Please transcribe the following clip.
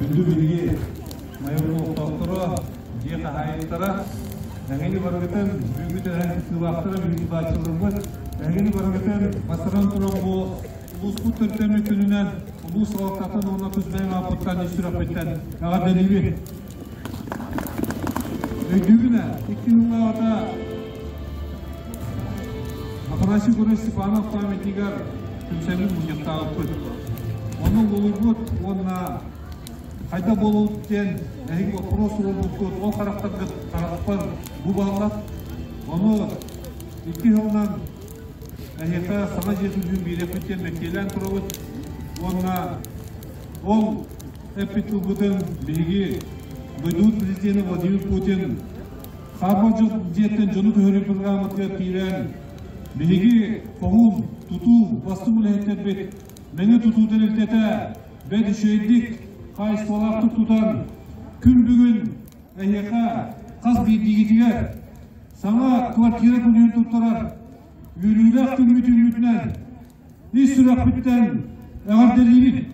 Күндү биһиги майор олохтоохторо, дьиэ хаһаайыттара, эһигини барыгытын бүгүҥҥү тэрээһин кыттыылаахтара, биһиги бааччыларбыт, эһигини барыгытын бастатан туран бу улууспут төрүттэммит күнүнэн улуус салалтатын уонна тус бэйэм ааппыттан ис сүрэхпиттэн эҕэрдэлиибин. Өйдүүбүн ээ, икки сыллааҕыта Афанасий Егорович Степанов памятнигар түмсэммит мунньахтаабыппыт. Онно уолуйбут уонна хайдах буолуут диэн эһиги боппуруос туруорбуккут, ол харахтаргыт харахпар бу бааллар. Ону икки сылынан эһиэхэ саҥа дьиэ түмсүүн биэриэхпит диэн мэктиэлээн турабыт. Уонна ол эппит тылбытын биһиги дойдубут президенэ Владимир Путин Хаарбах дьиэттэн дьону көһөрүү программатыгар киирэн, биһиги хоһуун тутуу бастыҥ үлэһиттэрбит Мэҥэ тутуу тэрилтэтэ бэрт үчүгэйдик, хаачыстыбалаахтык тутан, күн бүгүн эһиэхэ хас биирдиигитигэр саҥа квартира күнүһүн туттарар үөрүүлээх күммүт үүммүтүнэн ис сүрэхпиттэн эҕэрдэлиибит!